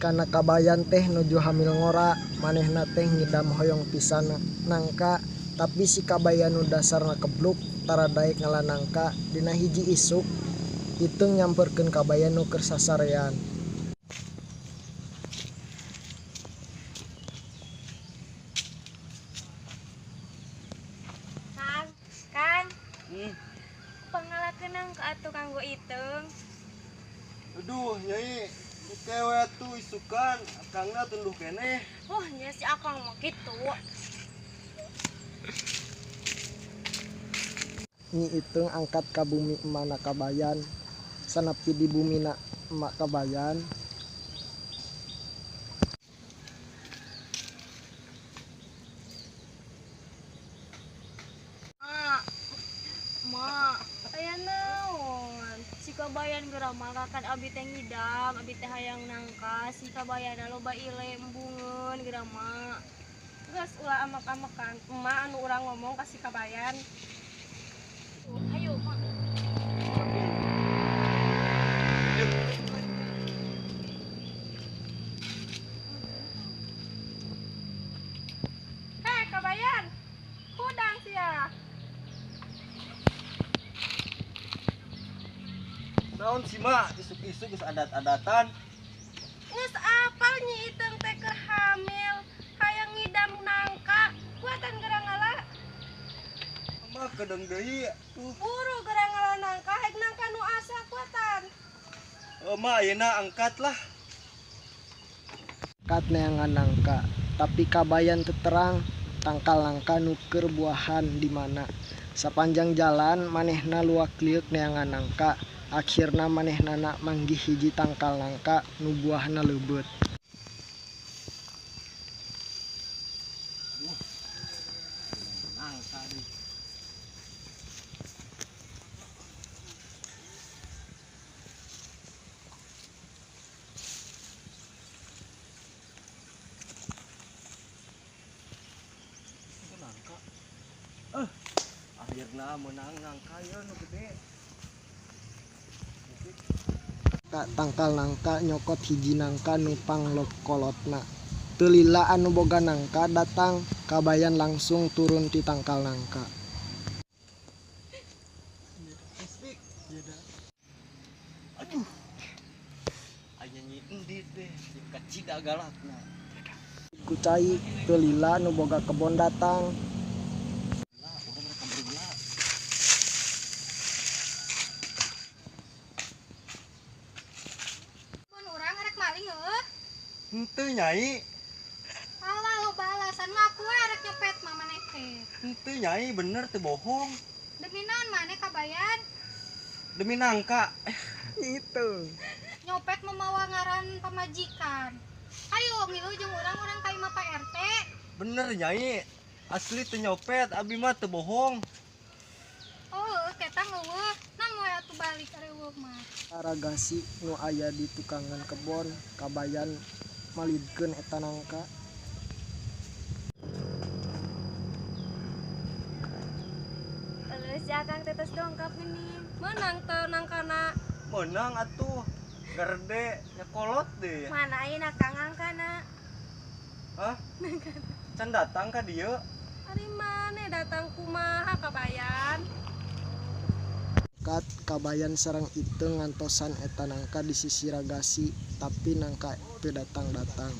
Kana Kabayan teh nuju hamil ngora, manehna teh ngidam hoyong pisan nangka, tapi si Kabayan nu dasarna kebluk tara daek ngala nangka. Dina hiji isuk, Iteung nyamperkeun Kabayan nu keur sasarean. Kang, Kang. Pangngalakeun nangka atuh kanggo Iteung. Aduh, Nyai, engke we atuh isukan, akangna tunduh keneh. Wah, nya si akang mah kitu. Nyi Iteung angkat ka bumi emana Kabayan. Sanepi di bumina emak Kabayan. Mak, mak, aya naon? Si Kabayan geura mah kan abi teh ngidam, abi teh hayang nangka, si Kabayana loba ile embungeun geura mah. Geus ulah amek-amekan, emak anu urang ngomong ka si Kabayan. Ayo, mak. Hei Kabayan, hudang sia. Naon sih mak, isuk-isuk geus adat-adatan. Geus apal Nyi Iteung teh keur hamil, hayang ngidam nangka, kuatan geura ngala. Mak kedeung deui tuh. Buru geura ngala nangka, hek nangka nu asa kuatan. Mak ayeuna angkat lah. Kat neangan nangka, tapi Kabayan teu terang tangkal nangka nu keur buahan di mana. Sapanjang jalan manehna luak-lieuk neangan nangka, akhirna manehnana manggih hiji tangkal nangka nu buahna leubeut. Aduh, nangka deui. Nangka. Akhirna meunang nangka ieu nu gede. Ka tangkal nangka nyokot hiji nangka nu pangkolotna. Teu lila anu boga nangka datang, Kabayan langsung turun ti tangkal nangka. Aduh. Aya Nyi Endit deh, jeung kacida galakna. Ku cai teu lila nu boga kebon datang. Lah, urang rek kabur heula. Mun urang rek maling heuh. Henteu Nyai. Alah loba alasan ngaku we rek nyopet mah maneh teh. Henteu Nyai, bener teu bohong. Demi naon maneh Kabayan? Demi nangka. Itu. Nyopet memawa ngaran pamajikan. Ayo ngilu jeung urang-urang ka imah Pak RT. Bener Nyai. Asli teu nyopet, abi mah teu bohong. Oh, ketang eueuh. Naon we atuh balik ari eueuh mah. Ragasi nu aya di tukangan kebon, Kabayan malidkeun eta nangka. Terus si akang teh tos dongkap geuning. Meunang teu nangkana? Meunang atuh. Gerde nyekolot deh. Mana ayeuna Kang nangkana? Hah? Can datang ka dieu? Ari maneh datang kumaha Kabayan? Kat Kabayan sareng Iteung ngantosan eta nangka di sisi ragasi, tapi nangka teu datang-datang.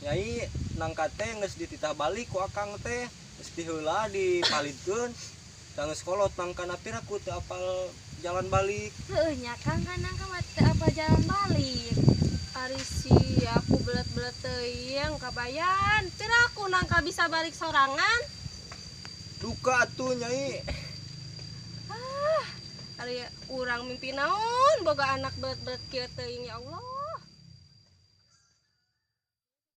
Nyai, nangka teh geus dititah balik ku akang teh, geus diheula dipalidkeun. Da geus kolot nangkana piraku teu apal jalan balik. Heuh nya Kang kan nangka mah teu apal jalan balik. Ari sia aku belet-belet teuing Kabayan. Piraku nangka bisa balik sorangan? Duka atuh Nyai. Ah, ari urang mimpi naon boga anak belet-belet kieu teuing ya Allah.